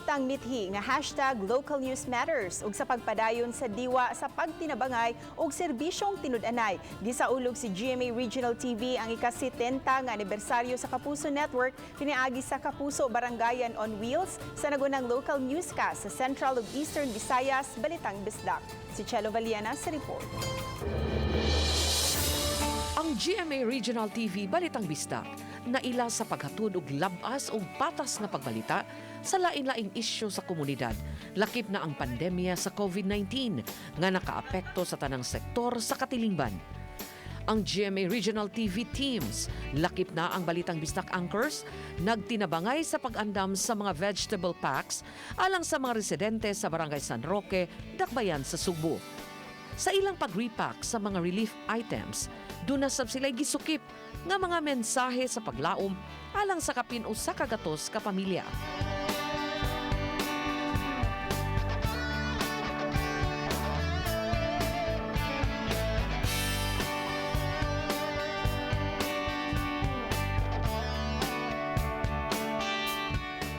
Samtang mithi nga #LocalNewsMatters ug sa pagpadayon sa diwa sa pagtinabangay ug serbisyong tinud-anay, gisaulog si GMA Regional TV ang ika-70 nga anibersaryo sa Kapuso Network piniagi sa Kapuso Barangayan on Wheels sa nagunang local newscast sa Central ug Eastern Visayas, Balitang Bisdak. Si Chelo Valiana sa report. Ang GMA Regional TV Balitang Bisdak naila sa paghatod og labas og patas nga pagbalita sa lain-laing isyu sa komunidad, lakip na ang pandemya sa COVID-19 nga nakaapekto sa tanang sektor sa katilingban. Ang GMA Regional TV teams, lakip na ang Balitang Bisdak anchors, nagtinabangay sa pag-andam sa mga vegetable packs alang sa mga residente sa Barangay San Roque, Dakbayan sa Sugbo. Sa ilang pag-repack sa mga relief items, doon na sab sila'y gisukip nga mga mensahe sa paglaom alang sa kapin usa ka gatos ka pamilya.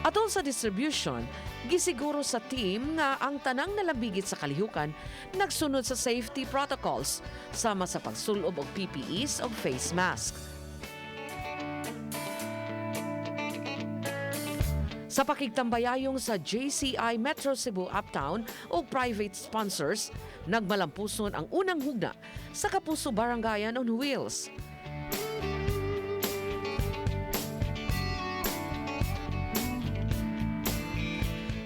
Atol sa distribution, gisiguro sa team nga ang tanang nalambigit sa kalihukan nagsunod sa safety protocols sama sa pagsulob og PPEs og face mask. Sa pakigtambayayong sa JCI Metro Cebu Uptown o private sponsors, nagmalampuson ang unang hugna sa Kapuso Barangayan on Wheels.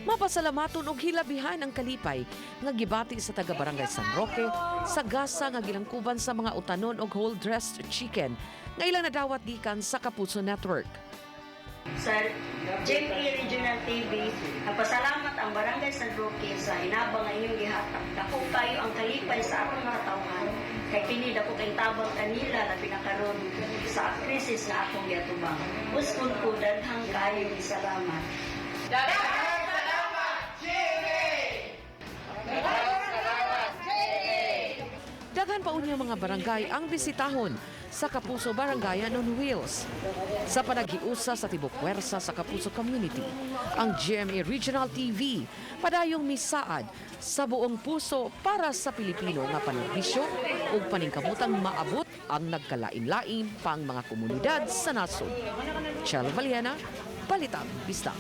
Mapasalamaton og hilabihan ang kalipay nga gibati sa taga Barangay San Roque sa gasa nga gilangkuban sa mga utanon og whole dressed chicken nga ilang nadawat gikan sa Kapuso Network. Sa GMA Regional TV, nagpasalamat ang Barangay San Roque sa hinabang nga inyong gihatag. Dako kayo ang kalipay sa atong mga tawhan kay kini dako kay tabang kanila labi na karon sa krisis nga atong giatubang. Uskon ko daghang kaayo salamat. Daghan pa unya mga barangay ang bisitahon sa Kapuso Barangayan on Wheels. Sa panaghiusa sa tibok puwersa sa Kapuso community, ang GMA Regional TV padayong misaad sa buong puso para sa Pilipino nga panerbisyo ug paningkamutang maabot ang nagkalain-lain pang mga komunidad sa nasod. Chelo Valiena, Balitang Bisdak.